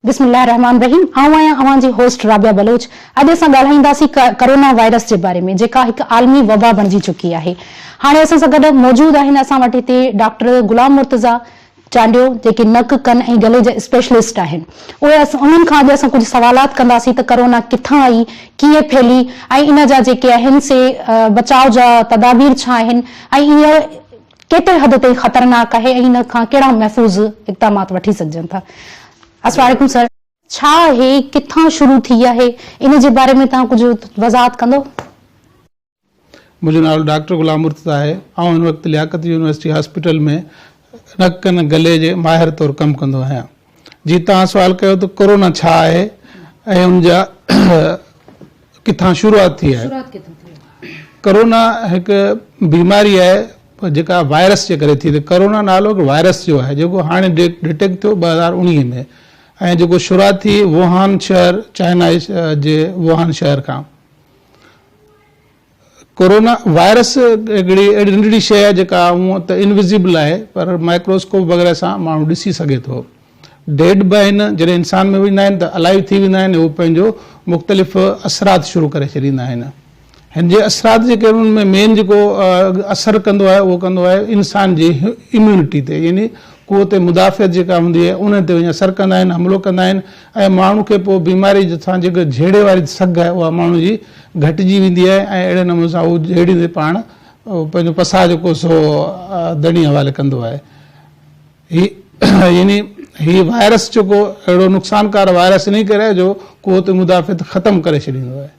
بسم الله الرحمٰن الرحيم آئون آهيان اوهان جي هوسٽ رابعه بلوچ اڄ اسان ڳالهائينداسين ڪرونا وائرس جي باري ۾ جيڪا هڪ عالمي وبا بڻجي چڪي آهي هاڻي اسان سان گڏ موجود آهن اسان وٽ هتي ڊاڪٽر غلام مرتضيٰ چانڊيو جيڪي نڪ ڪن ۽ گلي جا اسپيشلسٽ آهن اهي انهن کان اڄ اسان ڪجهه سوالات ڪنداسين ته ڪرونا ڪٿان آئي ڪيئن ڦهلي ۽ ان جا جيڪي آهن سي بچاء جا تدابير ڇا آهن ۽ اها ڪيتري حد تائين خطرناڪ آهي ۽ ان کان ڪهڙا محفوظ اقدامات وٺي سگهجن ٿا. السلام عليڪم سر. ڇا آهي، ڪٿان شروع ٿي آهي، ان جي باري ۾ توهان ڪجهه وضاحت ڪندو؟ منهنجو نالو ڊاڪٽر غلام مرتضيٰ آهي. آئون هن وقت لياقت يونيورسٽي هاسپيٽل ۾ نڪ ڪن گلي جي ماهر طور ڪم ڪندو آهيان. جي توهان سوال ڪيو ته ڪورونا ڇا آهي ۽ ان جا ڪٿان شروعات ٿي آهي. ڪورونا هڪ بيماري آهي جيڪا وائرس جي ڪري ٿي ٿي. ڪورونا نالو هڪ وائرس جو آهي جيڪو هاڻي ڊٽيڪٽ ٿيو 2019 ۾ ۽ جيڪو شروعات ٿي ووهان شهر چائنا جي ووهان شهر کان. ڪورونا وائرس هڪڙي اهڙي ننڍڙي شيء آهي جيڪا هونء ته انوزيبل آهي پر مائڪروسڪوپ وغيره سان ماڻهو ڏسي سگهي ٿو. ڊيڊ به آهن جڏهن انسان ۾ ويندا آهن ته الائيو ٿي ويندا آهن ۽ هو پنهنجو مختلف اثرات شروع ڪري ڇڏيندا آهن. هن جي اثرات جيڪي آهن ان ۾ مين جيڪو اثر ڪندو آهي اهو ڪندو آهي انسان جي اميونٽي تي يعني قوت مدافعت جيڪا هوندي آهي ان تي وڃي اثر ڪندا آهن حملو ڪندا آهن ۽ ماڻهو کي پوء بيماري سان جيڪا جهيڙي واري سگهه آهي اها ماڻهو جي گهٽجي ويندي آهي ۽ اهڙي نموني سان هو جهيڙيندي پاڻ پنهنجو پساهه جيڪو سو ڌڻي حوالي ڪندو آهي. هي يعني هي وائرس جيڪو اهڙو نقصانڪار وائرس انهي ڪري آهي جو قوت مدافعت ختم ڪري ڇڏيندو آهي.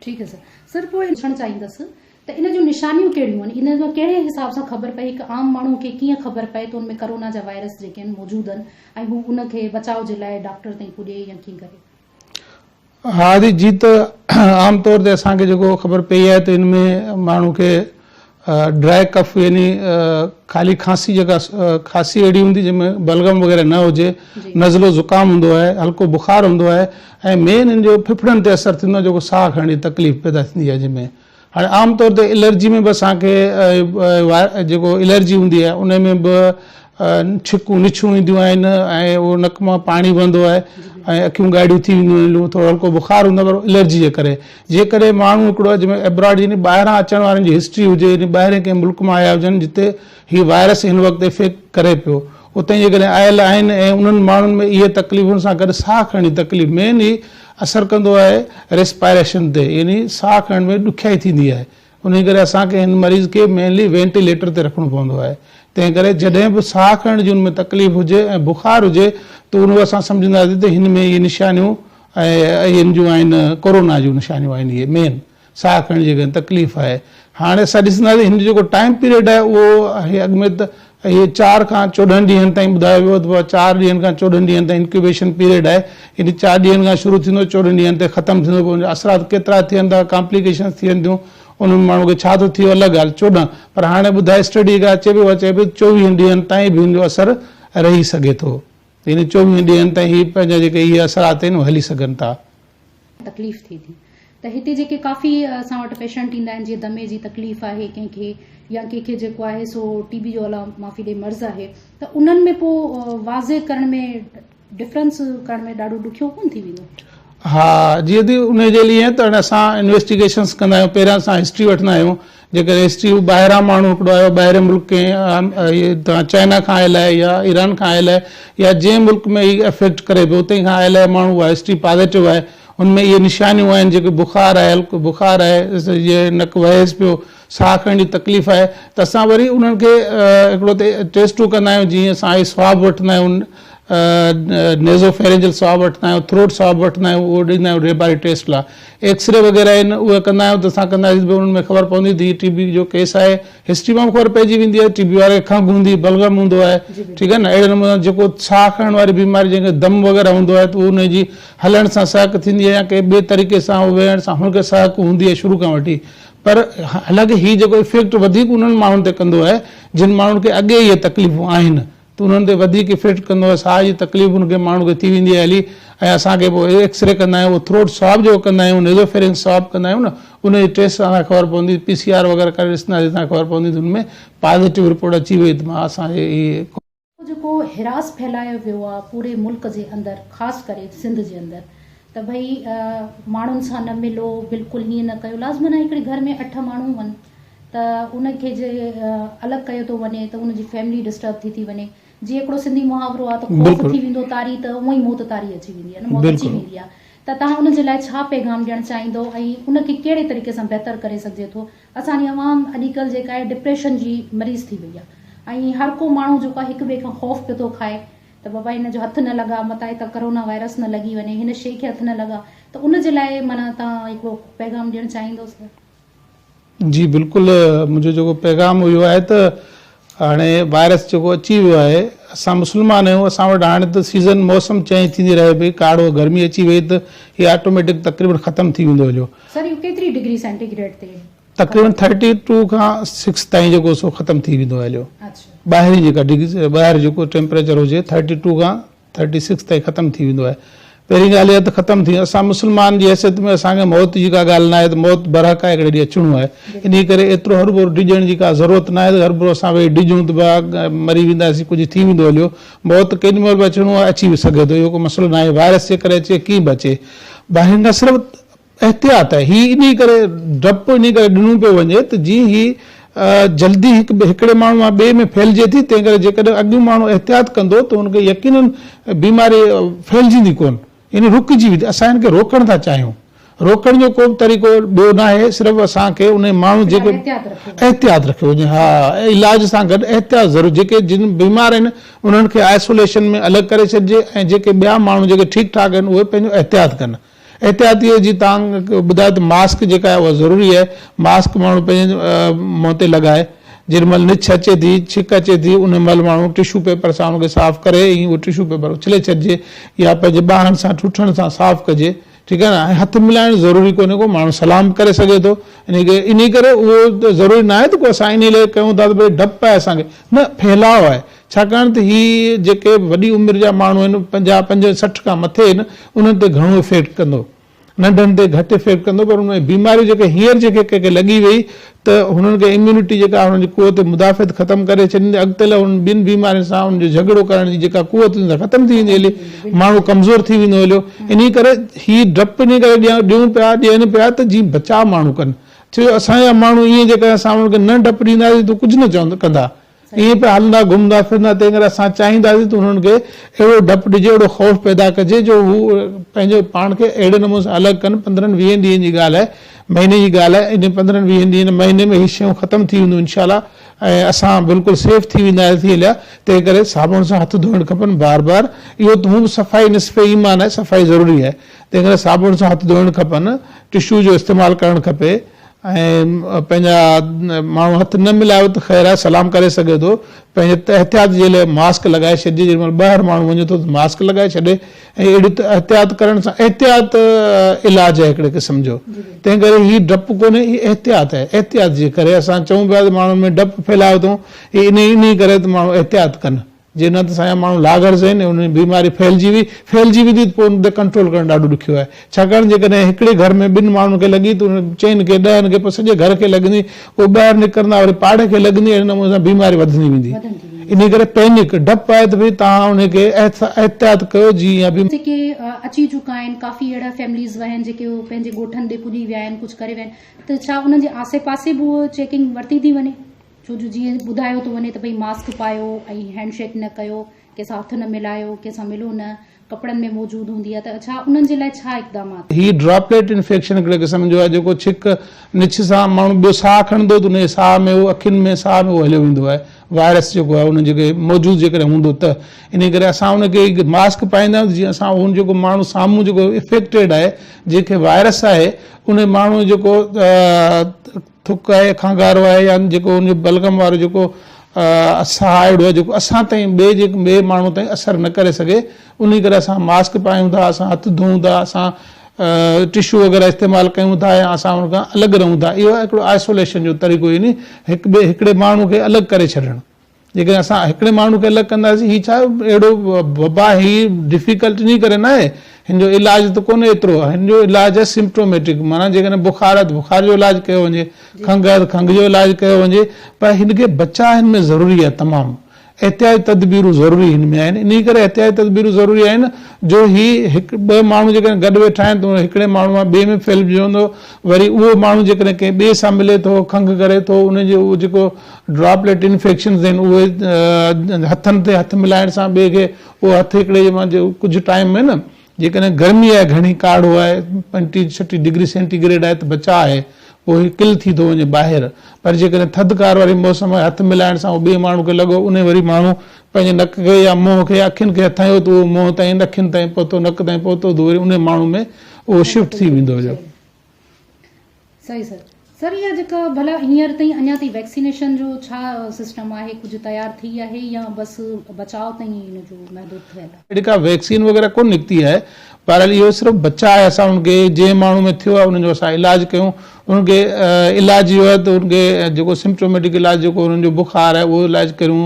ٺيڪ آهي سر. سر پوء پڇڻ چاهيندس ته ان جون نشانيون ڪهڙيون آهن ان جو ڪهڙي حساب سان خبر پئي هڪ عام ماڻهو کي ڪيئن خبر پئي ته ان ۾ ڪرونا جا وائرس جيڪي آهن موجود آهن ۽ هو ان کي بچاء جي لاء ڊاڪٽر تائين پڄي يا ڪيئن ڪري. ها جي جي ته عام طور تي اسان کي جيڪو خبر پئي آهي ته ان ۾ ماڻهو کي ڊرائي ڪف يعني خالي کانسي جيڪا کانسي اهڙي هوندي جنهن ۾ بلغم وغيره نه هجي نزلو زڪام هوندو آهي هلڪو بخار هوندو آهي ۽ مين ان جو ڦڦڙن تي اثر ٿيندو آهي جيڪو ساهه کڻڻ جي تڪليف پيدا ٿيندي آهي جنهن ۾ هاڻي عام طور تي الرجي ۾ به اسان کي جيڪو الرجي هوندي آهي ان ۾ به ڇڪون نڇون اينديون آهن ۽ اهو نڪ مان پاڻي وهندو آهي ۽ اکيون ڳاڙهيون ٿي وينديون آهن ٿورو هلڪو بخار هوندو آهي پر الرجي جي ڪري جيڪڏهن ماڻهو هڪڙو جنهن ۾ ابراڊ يعني ٻاهران اچڻ وارن جي هسٽري هجي يعني ٻاهرين ڪنهن ملڪ مان آيا هجن جتي هي وائرس هن وقت افيڪٽ ڪري پيو اتي جيڪڏهن آيل آهن ۽ انهن ماڻهن ۾ اهي تڪليفن سان گڏ ساهه کڻڻ جي تڪليف مين هي اثر ڪندو آهي ريسپائريشن تي يعني ساهه کڻڻ ۾ ڏکيائي ٿيندي آهي انهي ڪري اسان کي هن مريض کي مينلي وينٽيليٽر تي رکڻو پوندو آهي تنهن ڪري جڏهن به ساهه کڻڻ جي ان ۾ تڪليف هجي ۽ بخار هجي ته ان اسان سمجهنداسين ته هن ۾ اهي نشانيون ۽ هن جون آهن ڪورونا جون نشانيون آهن اهي مين ساهه کڻڻ جي ڪنهن تڪليف آهي. هاڻي اسان ڏسنداسين هن جو جيڪو ٽائيم پيريڊ آهي اهو هي اڳ ۾ ته اهي چار کان 14 ڏينهن تائين ٻڌايو ويو ته چار ڏينهن کان 14 ڏينهن تائين انڪيوبيشن پيريڊ آهي يعني چار ڏينهن کان شروع ٿيندو 14 ڏينهن تي ختم ٿيندو پوء ان جا اثرات ڪيترا ٿين ٿا ڪامپليڪيشنز ٿين ٿيون ان ۾ ماڻهو کي ڇا ٿو ٿئي الڳ ڳالهه 14 پر هاڻي ٻڌائي اسٽڊي جيڪا اچي پئي اها چئي پئي 24 ڏينهن تائين به هن جو اثر رهي سگهي ٿو يعني 24 ڏينهن تائين هي پنهنجا جيڪي اهي اثرات آهن اهي هلي سگهن ٿا. تڪليف ٿئي ٿي ته هتي جيڪي ڪافي اسان وٽ پيشنٽ ايندا آهن جيئن دمي جي تڪليف آهي ڪنهن کي يا ڪنهن کي جيڪو آهي سو ٽي بي جو الله معافي ڏي مرض آهي ته انهن ۾ پو واضح ڪرڻ ۾ ڊفرنس ڪرڻ ۾ ڏاڍو ڏکيو ڪون ٿي ويندو. ها جي ادي انهي جي لئي ته اسان انويسٽيگيشنس ڪندا آهيون پهريان اسان هسٽري وٺندا آهيون جيڪڏهن هسٽري هو ٻاهران ماڻهو هڪڙو آيو ٻاهرين ملڪ ڪنهن چائنا کان آيل آهي يا ايران کان آيل آهي يا جنهن ملڪ ۾ هي افيڪٽ ڪري پيو اتي کان آيل آهي ماڻهو اها هسٽري پازيٽو آهي ان ۾ اهي نشانيون آهن جيڪي بخار آهي هلڪو بخار آهي نڪ وهيس پيو ساهه کڻڻ جي تڪليف آهي ته اسان وري انهن کي هڪڙو ته ٽيسٽون ڪندا آهيون جيئن اسان هي سواب وٺندا آهيون نيزو فيرنجل سواب وٺندا آهيون ٿروٽ سواب وٺندا آهيون اهو ڏيندا آهيون ريباري ٽيسٽ لاء ايڪسري وغيره آهن اهي ڪندا آهيون ته اسان ڪندا آهيون انهن ۾ خبر پوندي ته هي ٽي بي جو ڪيس آهي هسٽري مان به خبر پئجي ويندي آهي ٽي بي واري کي کنگهه هوندي بلغم هوندو آهي ٺيڪ آهي نه اهڙي نموني سان جيڪو ساهه کڻڻ واري بيماري جنهن کي دم وغيره هوندو آهي ته ان جي هلڻ سان سهڪ ٿيندي آهي يا ڪنهن ٻئي طريقي سان ويهڻ سان هن کي سهڪ هوندي آهي شروع کان وٺي پر حالانڪه هي جيڪو افيڪٽ وڌيڪ انهن ماڻهن تي ڪندو آهي جن ماڻهن کي اڳي اهي تڪليفون آهن ته انهن تي وڌيڪ افيڪٽ ڪندو آهي ساهه جي تڪليف ان کي ماڻهو کي ٿي ويندي آهي هلي ۽ اسان کي پوء ايڪسري ڪندا آهيون اهو ٿروٽ سواب جيڪو ڪندا آهيون نيزوفيرنڪس سواب ڪندا آهيون نه ان جي ٽيسٽ سان اسان کي خبر پوندي پي سي آر وغيره ڪري ڏسنداسين اسان کي خبر پوندي ته ان ۾ پازيٽو رپورٽ اچي وئي ته مان اسان جي هي. جيڪو هراس ڦهلايو ويو آ پوري ملڪ جي اندر خاص ڪري سنڌ جي اندر ته ڀئي ماڻهن سان نه ملو بلڪل هيئن نه ڪيو لازمن آ هڪڙي گهر ۾ اٺ ماڻهو هن ته ان کي جي الڳ ڪيو ٿو وڃي ته ان جي فيملي ڊسٽرب ٿي ٿي وڃي جيئن هڪڙو سنڌي محاورو آ ته خوف ٿي ويندو تاري ته اونئن ئي موت تاري اچي ويندي آ نه موت اچي ويندي آ ته توهان ان جي لاء ڇا پيغام ڏيڻ چاهيندو ۽ ان کي ڪهڙي طريقي سان بهتر ڪري سگهجي ٿو اسان جي عوام اڄڪلهه جيڪا آهي ڊپريشن جي مريض ٿي وئي آهي ۽ هر ڪو ماڻهو جيڪو آهي هڪ ٻئي کان خوف پيو ٿو کائي ته بابا هن جو هٿ نه لڳا متان هتان ڪرونا وائرس نه لڳي وڃي هن شي کي هٿ نه لڳا ته ان جي لاء معنيٰ توهان هڪڙو پيغام ڏيڻ چاهيندو سر. جي بلڪل منهنجو جيڪو پيغام اهو آهي ته هاڻي وائرس جيڪو اچي ويو آهي اسان مسلمان آهيون اسان وٽ هاڻي ته سيزن موسم چينج ٿيندي رهي پئي ڪاڙهو گرمي اچي وئي ته هي آٽوميٽڪ تقريبن ختم ٿي ويندو هليو. سر اهو ڪيتري ڊگري سينٽي گريڊ تي؟ تقريبن ٿرٽي ٽو کان سڪس تائين جيڪو سو ختم ٿي ويندو هليو ٻاهرين جيڪا ڊگري ٻاهر جيڪو ٽيمپريچر هجي ٿرٽي ٽو کان ٿرٽي سڪس تائين ختم ٿي ويندو آهي. پهرين ڳالهه اها ته ختم ٿي اسان مسلمان جي حيثيت ۾ اسان کي موت جي ڪا ڳالهه ناهي ته موت برحق آهي هڪڙي ڏينهن اچڻو آهي انهي ڪري ايترو هرڀرو ڊڄڻ جي ڪا ضرورت ناهي ته هرڀرو اسان ويهي ڊڄون ته ڀا مري وينداسين ڪجهه ٿي ويندو هليو موت ڪيڏي مهل به اچڻو آهي اچي به سگهي ٿو اهو ڪو مسئلو ناهي وائرس جي ڪري اچي ڪيئن به اچي باقي هن کان صرف احتياط آهي. هي انهي ڪري ڊپ انهي ڪري ڏنو پيو وڃي ته جيئن هي جلدي هڪ هڪڙي ماڻهو مان ٻئي ۾ ڦهلجي ٿي تنهن ڪري جيڪڏهن اڳيون ماڻهو احتياط ڪندو ته هن کي يقينن بيماري ڦهلجندي ڪونه يعني رڪجي ويندي. اسان هن کي روڪڻ ٿا چاهيون. روڪڻ جو ڪو به طريقو ٻيو ناهي صرف اسان کي انهي ماڻهو جيڪي احتياط رکيو وڃي ها علاج سان گڏ احتياط ضرور جيڪي جن بيمار آهن انهن کي آئسوليشن ۾ الڳ ڪري ڇڏجي ۽ جيڪي ٻيا ماڻهو جيڪي ٺيڪ ٺاڪ آهن اهي پنهنجو احتياط ڪن. احتياطيء جي تان ٻڌايو ته ماسڪ جيڪا آهي اها ضروري آهي. ماسڪ ماڻهو پنهنجي منهن تي لڳائي. جيڏي مهل نڇ اچي ٿي، ڇڪ اچي ٿي، ان مهل ماڻهو ٽشو پيپر سان ان کي صاف ڪري ۽ اهو ٽشو پيپر اڇلي ڇڏجي يا پنهنجي ٻانهن سان ٺوٺن سان صاف ڪجي. ٺيڪ آهي نه ۽ هٿ ملائڻ ضروري ڪونهي ڪو ماڻهو سلام به ڪري سگهي ٿو. انهي ڪري اهو ضروري ناهي ته ڪو اسان انهي لاء ڪيون ٿا ته ڀئي ڊپ آهي اسان کي نه ڦهلاء آهي. ڇاڪاڻ ته هي جيڪي وڏي عمر جا ماڻهو آهن، 50، 65، 60 کان مٿي آهن، انهن تي گهڻو افيڪٽ ڪندو. ننڍن تي گهٽ افيڪٽ ڪندو پر ان ۾ بيماريون جيڪي هينئر جيڪي ڪنهن کي لڳي وئي ته هنن کي اميونٽي جيڪا هنن جي قوت مدافعت ختم ڪري ڇڏيندي اڳتي هلي هنن ٻين بيمارين سان انهن جو جهڳڙو ڪرڻ جي جيڪا قوت هوندي سا ختم ٿي ويندي هلي ماڻهو ڪمزور ٿي ويندو هليو انهي ڪري هي ڊپ انهي ڪري ڏيون پيا ڏين پيا ته جيئن بچاء ماڻهو ڪن ڇو جو اسان جا ماڻهو ائين جيڪڏهن اسان انهن کي نه ڊپ ڏينداسين ته ڪجهه نه چوندا ڪندا. ائين پيا هلندا گهمندا ڦرندا تنهن ڪري اسان چاهينداسين ته انهن کي اهڙو ڊپ ڏجي اهڙو خوف پيدا ڪجي جو هو پنهنجو پاڻ کي اهڙي نموني سان الڳ ڪن پندرهن ويهن ڏينهن جي ڳالهه آهي مهيني جي ڳالهه آهي انهن پندرهن ويهن ڏينهن مهيني ۾ هي شيون ختم ٿي وينديون انشاء الله ۽ اسان بلڪل سيف ٿي وينداسين هليا تنهن ڪري صابڻ سان هٿ ڌوئڻ کپن بار بار اهو ته هون به صفائي نصف ايمان آهي صفائي ضروري آهي تنهن ڪري صابڻ سان هٿ ڌوئڻ کپن ٽشو جو استعمال ڪرڻ کپي ۽ پنهنجا ماڻهو هٿ نه ملايو ته خير آهي سلام ڪري سگهي ٿو پنهنجي احتياط جي لاء ماسڪ لڳائي ڇڏجي جيڏي مهل ٻاهر ماڻهو وڃي ٿو ته ماسڪ لڳائي ڇڏي ۽ اهڙي ته احتياط ڪرڻ سان احتياط علاج آهي هڪڙي قسم جو تنهن ڪري هي ڊپ ڪونهي هي احتياط آهي احتياط جي ڪري اسان چئون پيا ته ماڻهن ۾ ڊپ ڦهلايو اٿئون هي انهي انهي ڪري ته ماڻهو احتياط ڪن جي نه ته سائين ماڻهو لاغرض آهن ۽ انهن جي بيماري ڦهلجي وئي، ڦهلجي ويندي ته پوء ان تي ڪنٽرول ڪرڻ ڏاڍو ڏکيو آهي. ڇاڪاڻ جيڪڏهن هڪڙي گهر ۾ ٻن ماڻهن کي لڳي ته انهن چئن کي، ڏهن کي پوء سڄي گهر کي لڳندي، اهي ٻاهر نڪرندا وري پاڙي کي لڳندي اهڙي نموني سان بيماري وڌندي ويندي. انهي ڪري پينڪ، ڊپ آهي ته ڀئي توهان انهي کي احتياط ڪيو جيئن اها بيماري. جيڪي اچي چڪا آهن ڪافي اهڙا فيمليز به آهن جيڪي پنهنجي ڳوٺن ڏي پڄي ويا آهن ڪجهه ڪري ويا آهن ته ڇا انهن جي آسي پاسي به اهو چيڪنگ ورتي ٿي وڃي؟ ڇو جو جيئن ٻڌايو ٿو وڃي ته ڀئي ماسڪ پايو ۽ هينڊ شيڪ نه ڪيو، ڪنهن سان هٿ نه ملايو، ڪنهن سان ملو نه، ڪپڙن ۾ موجود هوندي آهي ته ڇا انهن جي لاء ڇا اقدامات؟ هي ڊراپليٽ انفيڪشن هڪڙي قسم جو آهي جيڪو ڇڪ، نڇ سان ماڻهو ٻيو ساهه کڻندو ته ان جي ساهه ۾ اهو اکين ۾ ساهه ۾ اهو هليو ويندو آهي وائرس جيڪو آهي ان جيڪي موجود جيڪڏهن هوندو ته انهي ڪري اسان ان کي ماسڪ پائيندا آهيون ته جيئن اسان اهو جيڪو ماڻهو سامهون جيڪو افيڪٽيڊ آهي جنهن کي وائرس آهي ان ماڻهو جيڪو ٿڪ آهي، کانگهارو آهي يا جيڪو ان جو بلغم وارو جيڪو ساهه اهڙو آهي جيڪو اسان تائين ٻئي جي ٻئي ماڻهو تائين اثر نه ڪري سگهي انهي ڪري اسان ماسڪ پايون ٿا اسان هٿ ڌوئون ٿا اسان ٽشو وغيره استعمال ڪيون ٿا يا اسان ان کان الڳ رهون ٿا اهو هڪڙو آئسوليشن جو طريقو يعني هڪ ٻئي هڪڙي ماڻهو کي الڳ ڪري ڇڏڻ. جيڪڏهن اسان هڪڙي ماڻهو کي الڳ ڪنداسين هي ڇا اهڙو وبا هي ڊفيڪلٽ انهي ڪري ناهي هن جو علاج ته ڪونهي ايترو هن جو علاج آهي سمپٽوميٽڪ معنيٰ جيڪڏهن بخار آهي ته بخار جو علاج ڪيو وڃي کنگهه آهي ته کنگهه جو علاج ڪيو وڃي پر هن کي بچاء هن ۾ ضروري آهي تمام احتياطي تدبيرون ضروري هن ۾ آهن انهي ڪري احتياطي تدبيرون ضروري آهن جو هي هڪ ٻه ماڻهو جيڪڏهن گڏ ويٺا آهن ته هڪڙي ماڻهو مان ٻئي ۾ ڦهلجي ويندو وري اهو ماڻهو جيڪڏهن ڪنهن ٻئي سان ملي ٿو کنگهه ڪري ٿو ان جو اهو جيڪو ڊراپليٽ انفيڪشنز آهن اهي هٿن تي هٿ ملائڻ سان ٻئي کي اهو هٿ هڪڙي جي مان ڪجهه ٽائيم ۾ نه جيڪڏهن گرمي آهي گهڻي ڪاڙهو آهي 35 36 ڊگري سينٽي گريڊ آهي ته بچاء آهي پوء هي ڪل ٿي ٿو وڃي ٻاهر پر جيڪڏهن ٿڌڪار واري موسم آهي هٿ ملائڻ سان اهو ٻئي ماڻهو کي لڳو انهي وري ماڻهو پنهنجي نڪ کي يا منهن کي يا اکين کي هٿ هنيو ته اهو منهن تائين اکين تائين پهتو نڪ تائين پهتو ته وري انهي ماڻهو ۾ اهو شفٽ ٿي ويندو جو. صحيح سر. سر اها جيڪا ڀلا هينئر تائين اڃا تائين ويڪسينيشن جو ڇا سسٽم آهي ڪجهه تيار ٿي آهي يا بس بچاء تائين ان جو محدود ٿيل آهي. اهڙي ڪا ويڪسين وغيره ڪونه نڪتي آهي بهرحال اهو صرف بچاء آهي اسان ان کي جنهن ماڻهو ۾ ٿيو آهي ان جو اسان علاج ڪيون ان کي علاج اهو آهي ته ان کي جيڪو سمپٽوميٽڪ علاج جيڪو انهن جو بخار آهي اهو علاج ڪريون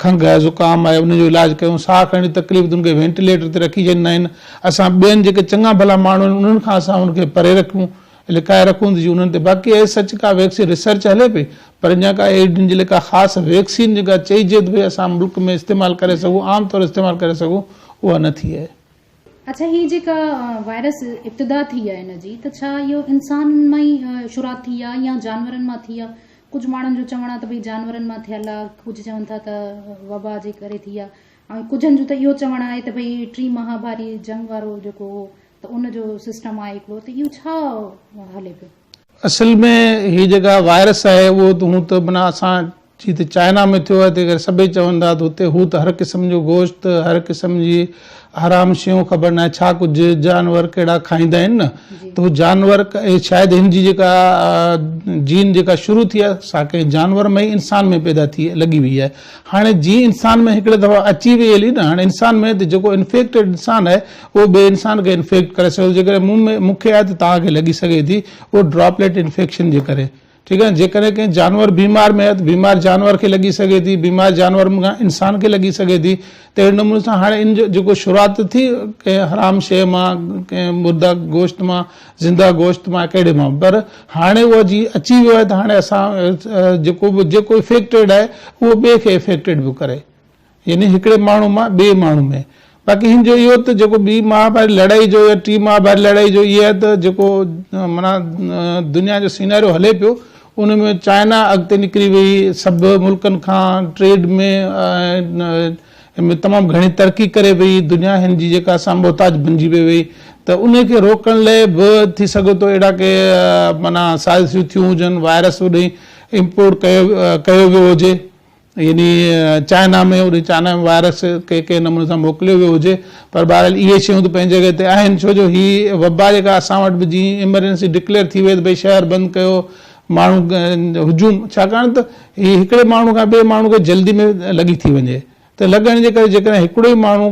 کنگهه آهي زڪام آهي ان جو علاج ڪيون ساهه کڻڻ جي تڪليف ته ان کي وينٽيليٽر تي رکي ڇڏيندا آهن اسان ٻين جيڪي چڱا ڀلا ماڻهو آهن انهن کان اسان ان کي پري رکيون لڪائي رکون ته جي انهن تي باقي اهي سچ ڪا ويڪسين ريسرچ هلي پئي پر اڃا ڪا اهڙي جي لاء ڪا خاص ويڪسين جيڪا چئجي ته ڀئي اسان ملڪ ۾ استعمال ڪري سگهون عام طور استعمال ڪري سگهون اها نه ٿي آهي. اڇا هي جيڪا وائرس ابتدا ٿي آهي ان جي ته ڇا اهو انسانن مان ئي شروعات ٿي آهي يا جانورن مان ٿي آهي ڪجهه ماڻهن جو چوڻ آهي ته ڀئي جانورن مان ٿيل آهي ڪجهه چون ٿا ته وبا جي ڪري ٿي آهي ۽ ڪجهن جو ته اهو چوڻ آهي ته ڀئي ٽين مهاڀاري جنگ وارو جيڪو هو ته ان جو سسٽم آهي هڪڙو ته اهو ڇا هلي پيو. اصل ۾ هي جيڪا وائرس آهي اهو ته هون ته معنيٰ اسان جي ته چائنا ۾ ٿيو آهي تنهن ڪري سڀئي چون ٿا ته هتي هو ته هر قسم جو گوشت هر قسم جي حرام شيون خبر ناهي ڇا ڪجهه جانور ڪهڙا کائيندا آهن نه ته هو جانور شايد هن جي جيڪا جين جيڪا شروع ٿي آهي سا ڪنهن جانور مان ئي انسان ۾ پيدا ٿي لڳي وئي آهي هاڻي جي انسان ۾ هڪڙي دفعا اچي وئي هلي نه هاڻي انسان ۾ ته جيڪو انفيڪٽيڊ انسان آهي اهو ٻئي انسان کي انفيڪٽ ڪري سگهي ٿو جيڪڏهن مون ۾ مون کي آهي ته توهان کي لڳي سگهي ٿي اهو ڊراپليٽ انفيڪشن جي ڪري ٺيڪ آهي جيڪڏهن ڪنهن جانور بيمار ۾ آهي ته بيمار جانور کي لڳي سگهي ٿي بيمار جانور کان انسان کي لڳي سگهي ٿي ته اهڙي نموني سان هاڻي ان جو جيڪو شروعات ٿي ڪنهن حرام شيء مان ڪنهن مرده گوشت مان زنده گوشت مان ڪهڙي مان پر هاڻي اهو جي اچي ويو آهي ته هاڻي اسان جيڪو به جيڪو افيڪٽيڊ آهي اهو ٻئي کي افيڪٽيڊ به ڪري يعني هڪڙي ماڻهو مان ٻئي ماڻهو ۾ باقي هن جو اهو ته جيڪو ٻي مهاڀاري لڙائي جو يا ٽي مهاڀاري لڙائي جو اهي آهي ته جيڪو معنيٰ دنيا جو سيناريو هلي پيو ان ۾ چائنا اڳتي نڪري وئي سڀ ملڪن کان ٽريڊ ۾ ۾ تمام گهڻي ترقي ڪري وئي دنيا هن جي جيڪا سا محتاج بنجي پئي وئي ته ان کي روڪڻ لئه به ٿي سگهي ٿو اهڙا ڪي معنيٰ سازشون ٿيون هجن وائرس اوڏي امپورٽ ڪيو ڪيو ويو هجي يعني چائنا ۾ اوڏي چائنا ۾ وائرس ڪي ڪنهن نموني سان موڪليو ويو هجي پر بهرحال اهي شيون ته پنهنجي جڳهه تي آهن ڇو جو هي وبا جيڪا اسان وٽ به جيئن ايمرجنسي ڊڪليئر ٿي وئي ته ڀئي شهر بند ڪيو ماڻهو هجوم ڇاڪاڻ ته هي هڪڙي ماڻهو کان ٻئي ماڻهو کي جلدي ۾ لڳي ٿي وڃي ته لڳڻ جي ڪري جيڪڏهن هڪڙو ئي ماڻهو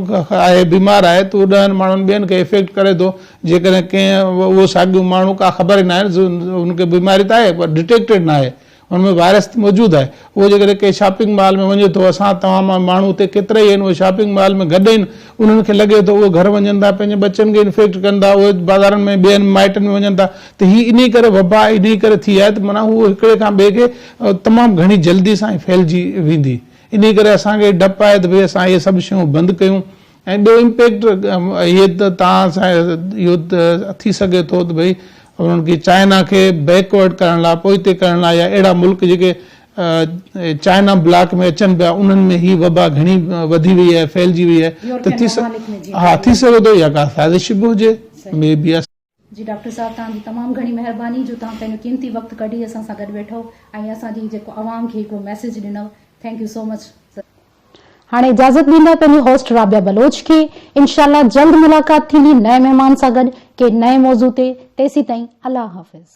آهي بيمار آهي ته اهو ڏهن ماڻهن ٻين کي افيڪٽ ڪري ٿو جيڪڏهن ڪنهن اهو ساڳيو ماڻهو ڪا خبر ئي ناهي ان کي بيماري ته آهي پر ڊٽيڪٽيڊ ناهي ان ۾ وائرس ته موجود آهي اهو جيڪڏهن ڪنهن شاپنگ مال ۾ وڃي ٿو اسان توهان مان ماڻهو اتي ڪيترا ئي آهن اهي شاپنگ مال ۾ گڏ آهن انهن کي لڳي ٿو اهي گهر وڃن ٿا پنهنجي ٻچن کي انفيڪٽ ڪن ٿا اهي بازارن ۾ ٻين مائٽن ۾ وڃن ٿا ته هي انهي ڪري وبا انهي ڪري ٿي آهي ته معنيٰ هو هڪڙي کان ٻئي کي تمام گهڻي جلدي سان ڦهلجي ويندي انهي ڪري اسان کي ڊپ آهي ته ڀئي اسان اهي سڀ شيون بند ڪيون ۽ ٻيو امپيڪٽ اهي ته توهان سان اهو ته ٿي سگهي ٿو ته ڀئي انهن کي چائنا کي بيڪورڊ ڪرڻ لاء پوئتي ڪرڻ لاء يا اهڙا ملڪ جيڪي چائنا بلاڪ ۾ اچن پيا انهن ۾ هي وبا گهڻي وڌي وئي آهي ڦهلجي وئي آهي ته ٿي ها ٿي سگهي ٿو اها ڪا سازش به هجي مي بي. جي ڊاڪٽر صاحب توهان جي تمام گهڻي مهرباني جو توهان پنهنجو قيمتي وقت ڪڍي اسان سان گڏ ويٺو ۽ اسان جي جيڪو عوام کي هڪڙو ميسيج ڏنو thank you so much sir. هاڻي اجازت ڏيندا پنهنجي هوسٽ رابعه بلوچ کي انشاء الله جلد ملاقات ٿيندي نئين مهمان سان گڏ ڪنهن نئين موضوع تي تيسيتائين الله حافظ.